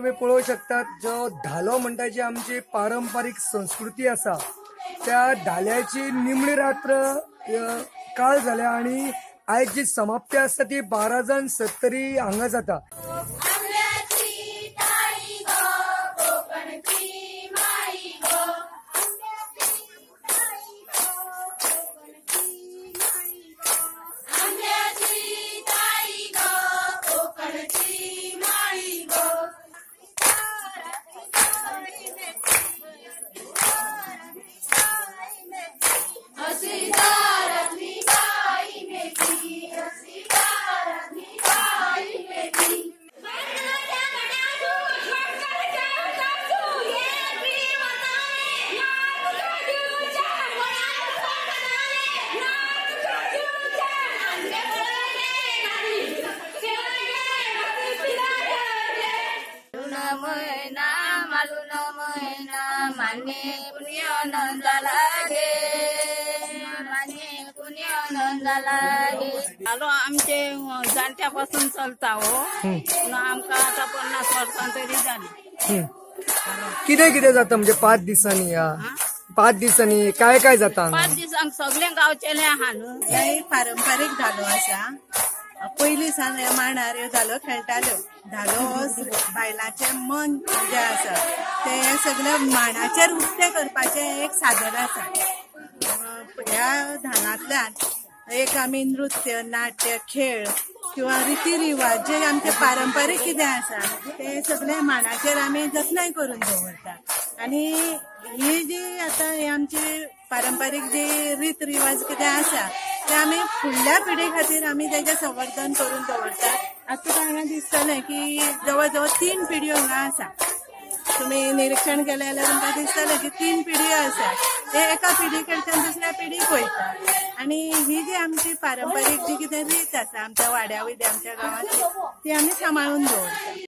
तुमी पळोवंक शकतात जो धालो म्हणटा जी आमची पारंपारीक संस्कृती आसा त्या धाल्याची निमणी रात्र काल जाल्या आणि आयज जी समाप्ती आसता ती 12 सत्तरी हांगा जाता. धालो आमचे जाणट्या पासून चलता हो, आमकां आतां 50 वर्सां तरी जाली. कितें कितें जाता म्हणजे 5 दिसांनी? ह्या 5 दिसांनी काय काय जाता? 5 दिसांक सगळे गांवचेले आहा न्हू. हे पारंपारीक धालो आसा. पयलीं सावन ह्या मांडार ह्यो धालो खेळटाल्यो. धालो हो बायलांचें मन जें आसा तें सगळें मांडाचेर उक्तें करपाचें एक साधन आसा. ह्या धालांतल्यान एक आमी नृत्य, नाट्य, खेळ किंवा रिती रिवाज जे आमचे पारंपारीक कितें आसा ते सगळे मांडाचेर आमी जतनाय करून दवरता. आनी ही जी आतां ही आमची पारंपारीक जी रीत रिवाज कितें आसा ते आमी फुडल्या पिढी खातीर आमी तेजें संवर्धन करून दवरता. आतां तुका हांगा दिसतलें की जवळ जवळ 3 पिढयो हांगा आसा. तुमी निरिक्षण केलें जाल्यार तुमकां दिसतलें की 3 पिढयो आसा. ते एका पिढी कडच्यान दुसऱ्या पिढीक वयता. आनी ही जी आमची पारंपारीक जी कितें रीत आसा आमच्या वाड्या वयली, आमच्या गांवांतली, ती आमी सांबाळून दवरता.